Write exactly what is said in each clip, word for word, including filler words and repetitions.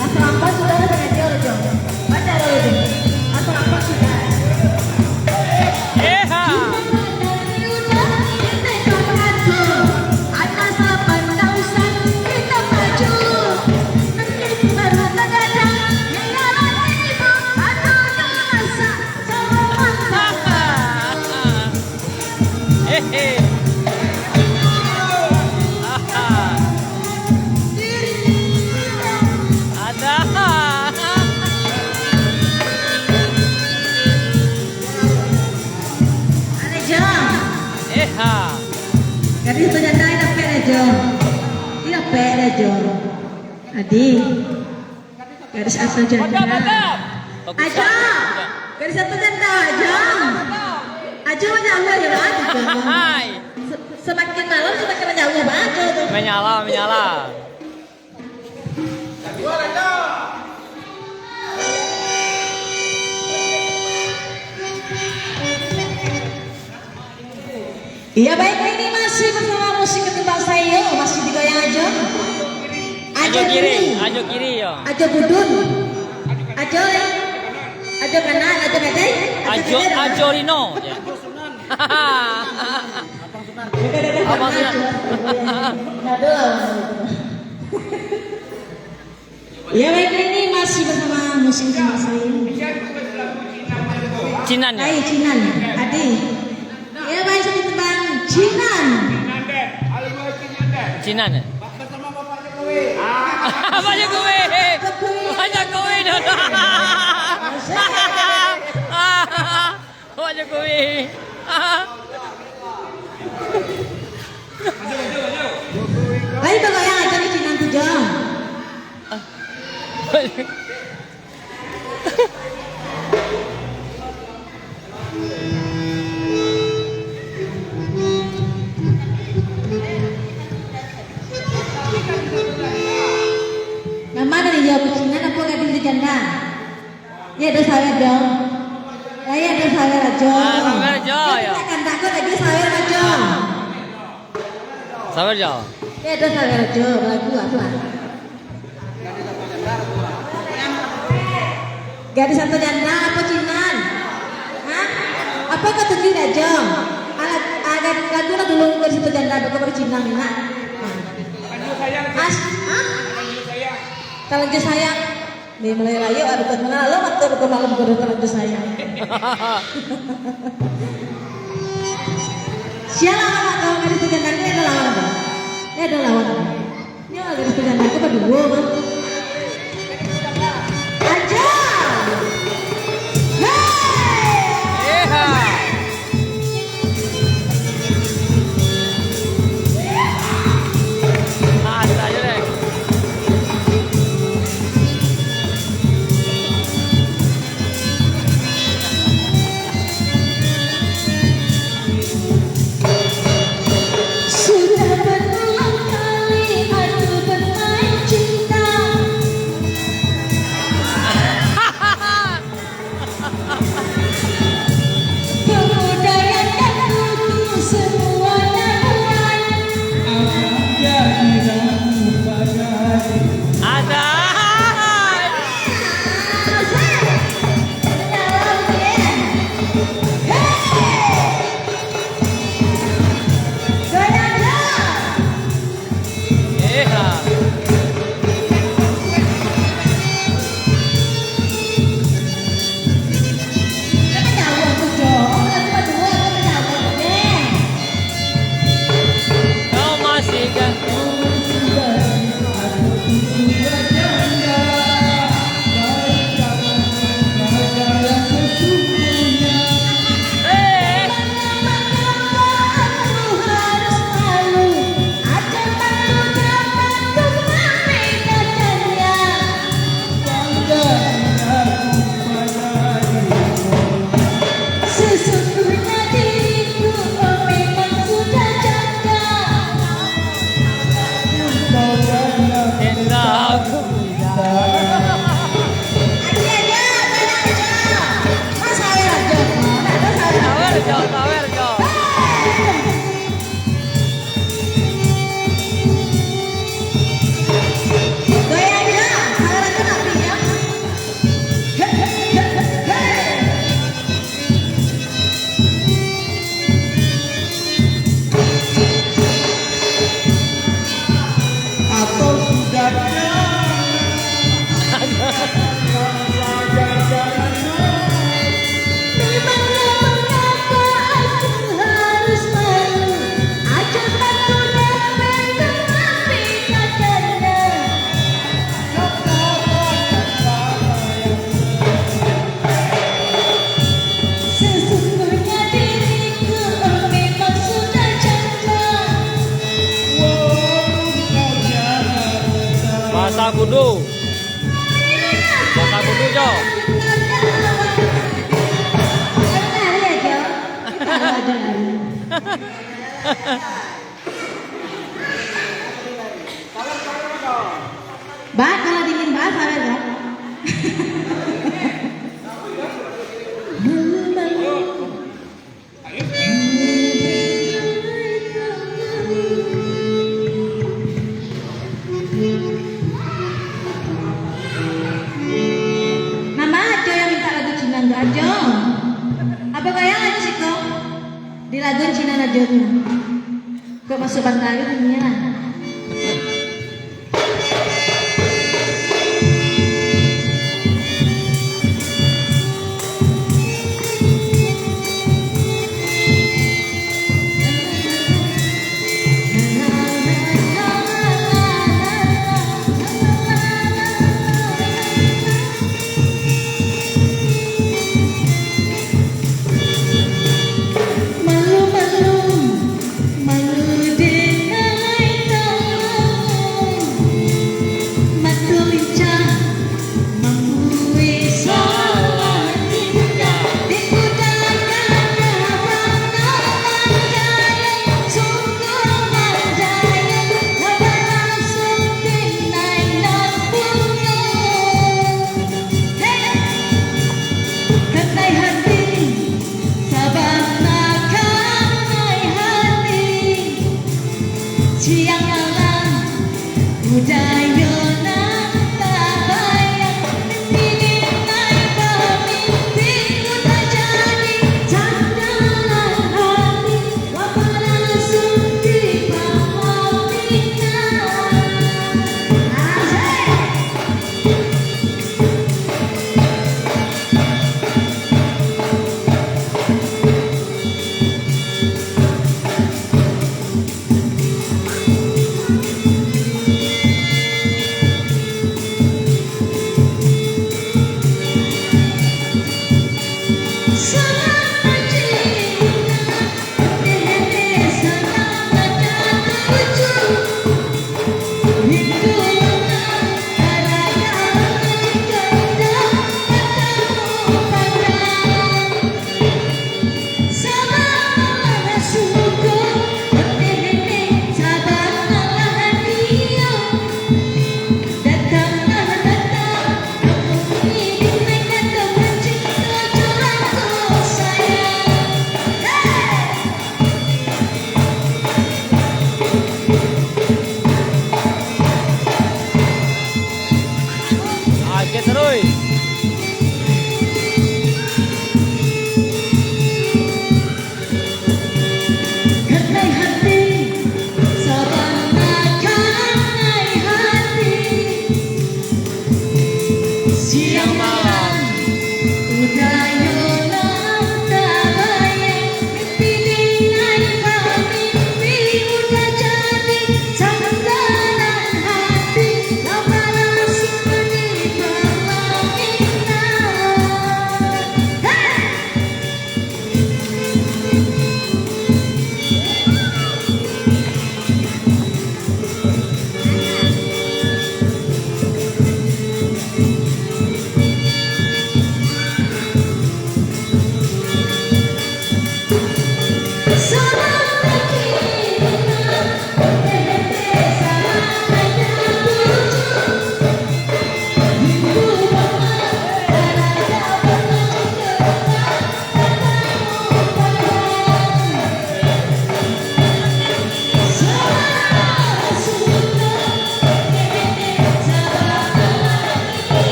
Asal apa sudah ada pengajian, Jo? Baca dulu, Jo. Asal apa sudah? Eha. Hehe. Aha. Ada. Ada, Jo. Eha. Gadih tu janda dapek dah, Jo. Dapek dah, Jo. Adi. Gadis atau janda? Ajo! Gadis atau janda, Ajo? Ajo manjauah ya, Bang? Hai. Se-, semakin malam semakin menjauh, Bang, Ajo tu. Menyala, menyala. Iya, baik, ini masih bersama musik ketimbang saya, masih digoyang aja. Ajo kiri, ajo kiri, yo. Ajo budun. Ajo, ya. Ajo kanan, ajo kadai, ajo Ajo, kadai, ajo Rino. Abang Sunan. Aduh. Ya, baik, ini masih bersama musik Jawa Selain. Cinan, ya? Hai, Cinan. Adi. Ya, baik, satu tembang. Cinan. Cinan, ya? Pak Jokowi. Pak Jokowi. Pak Jokowi, dah. Pak Jokowi. Baik, bagoyang aja ni, Cinan tu, Jo. Nan ma nan iyo, Cinan apo gadih tu janda? Iyo, ado sawer, Jo. Iyo, ado sawer, Jo. Ah, sawer, Jo, yo. Kandak ko lagi sawer, Jo. Sawer, Jo. Iyo, ado sawer, Jo. Lagu apo lah? Gadis atau janda, apo Cinan? Hah? Apo kau tuju dah, Jo? Alah, ah, lagu lah dulu, gadis atau janda, baru Cinan, nak. As, hah? Talanjur sayang. Di Melayu Raya, ah, bukan mana lo, mato bukan malam, bukan talanjur sayang. Sialah, awak kawan gadis pejantan ni ada lawan apa? Ni ada lawan apa? Ni gadis pejantan tu berdua, bang. Aja. Yeay. Sudah berulang kali aku bermain cinta. Kudu. Puasa kudu, Jo. Ba, kalau dingin ba, sabar, ba. Nambah ajo yang minta lagu Cina tu, ajo. Apa bayang lagu siko? Di lagu Cina ajo tu. Kok masuk banda tu bunyinya lah. Malu-malu, malu dek nai tolong. Mato lincah, mambuek salah tingkah. Dek kuda gagah, bana mandayang, sungguah mandayang, bana sungkin nai nan punyo. Hei! Kanai hati, sabana kanai hati. Siang malam, budayo nan tabayang. Mimpi nai bamimpi, budak jadi sandalan hati. Wapara suti pamina. Asik.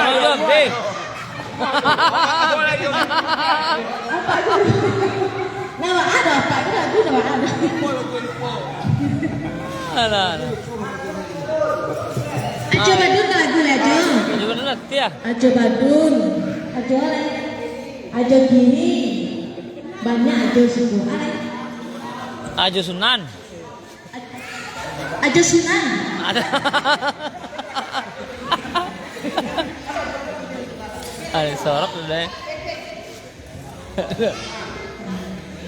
Ayo, Beh. Apak tu. Nama ada apak tu lagu nama ada. Alah, alah. Ajo Badun tu lagu lah, Ajo. Ajo Badun lah, Tia. Ajo Badun. Ajo lain. Ajo Kiri. Banyak Ajo situ. Alah. Ajo Sunan. Ajo Sunan. Ada. Ada sorok tu, deh.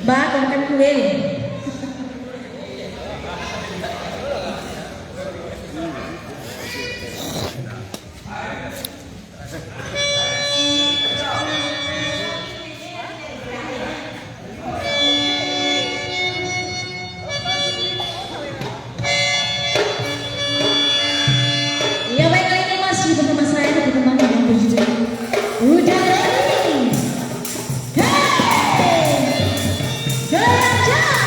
Ba, kau makan kuil. Ya, baiklah, ini masih bersama saya, teman-teman yang berjudul Udah Ready. Hey! Goyang, Cak!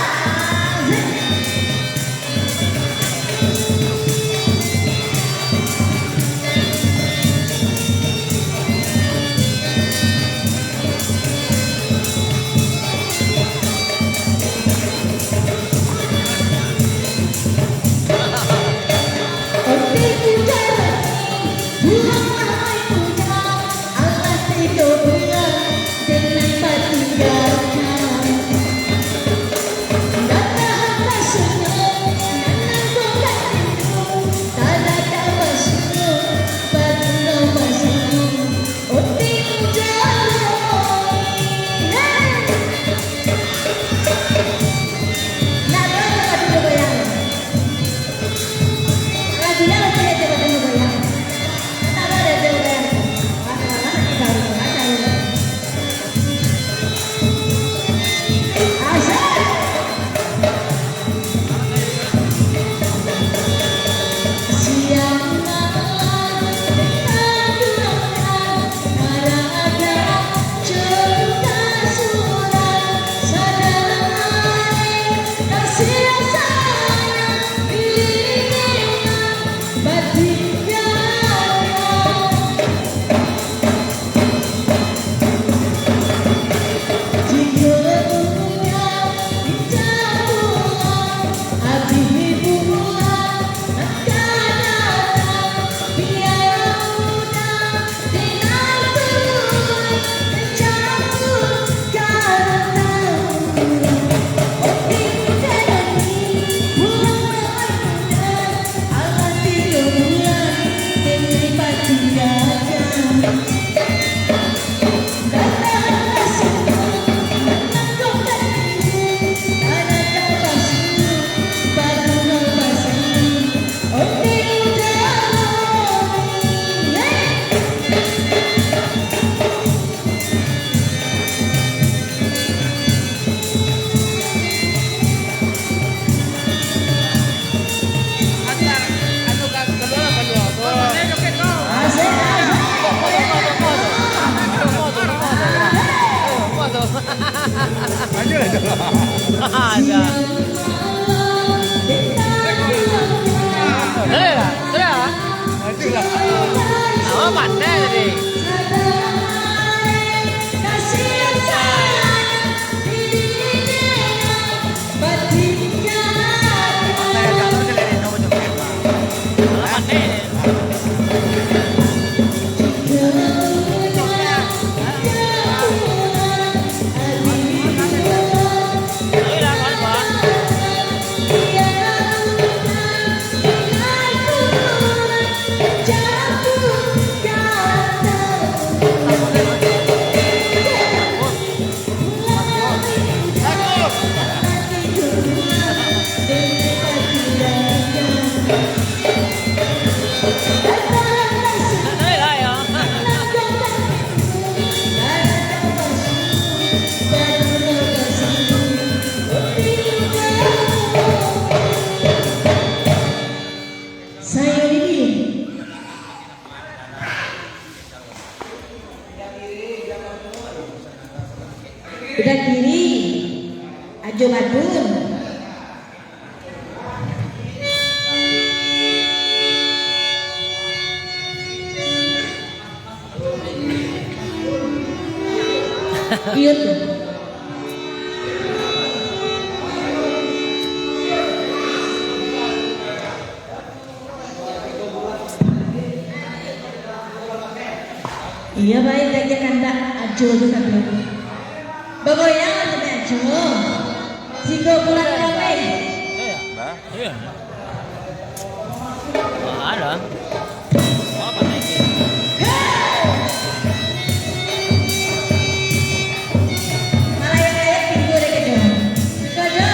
Ada. Sudah lah, sudah. Aduh lah. Awak pandai tadi. Udah Kiri, Ajo Badun. Iyo tu. Iyo, baik, lagi kandak ajo tu tapi. Bagoyang lah sampai ajo. Siko pulang damai. Bah. Iyo. Ada. Apa lagi? Malayang-layang pintu dek kejo. Kejo.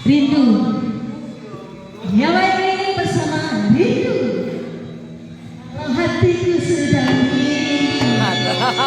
Rindu. Nyawa ini bersama rindu. Kalau hatiku sedang rindu. Adalah.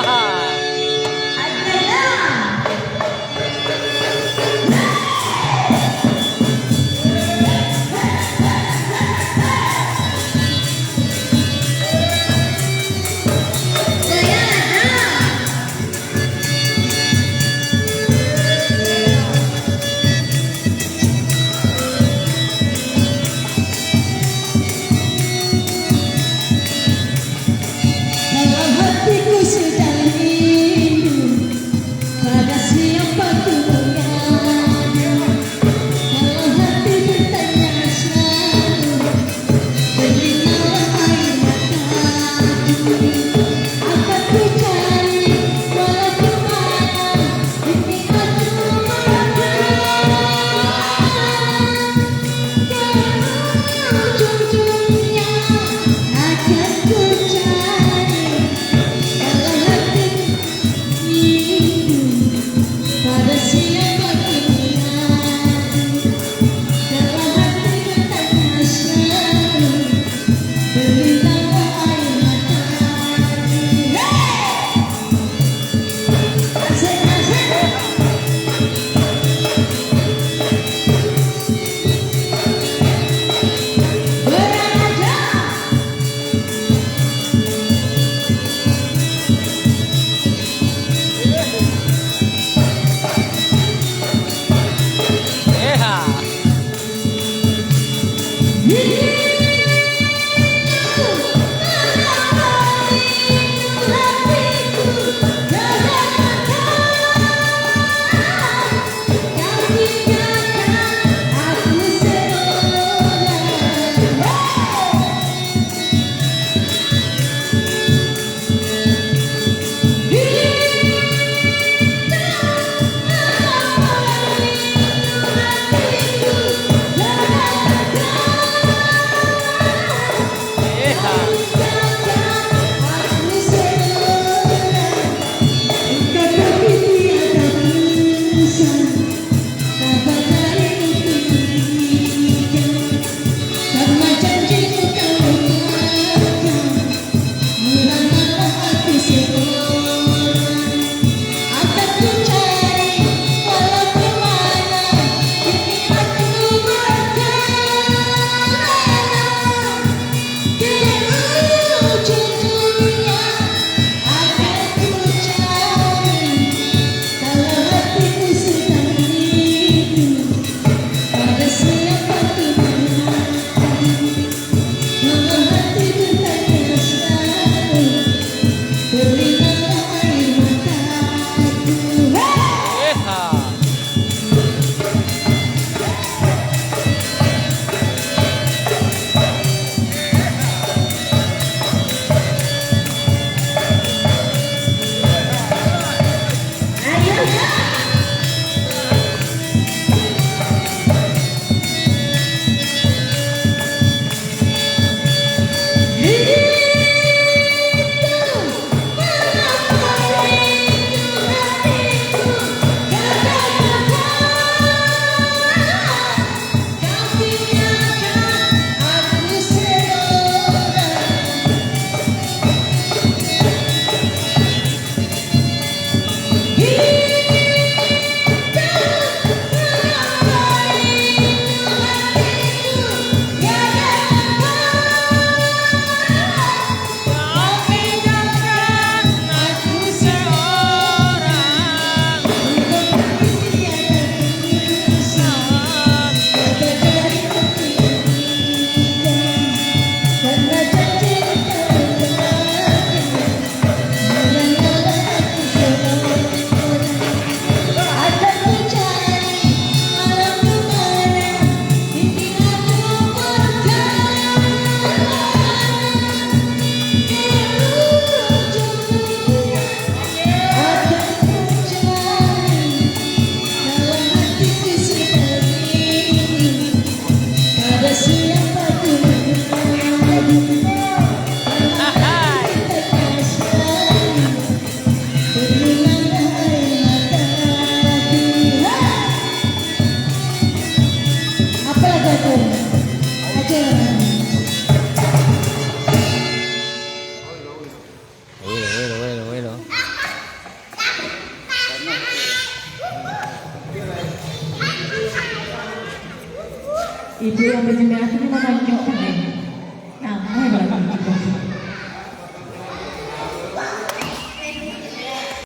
Ibu yang berjendela tu memang manyok kan, eh?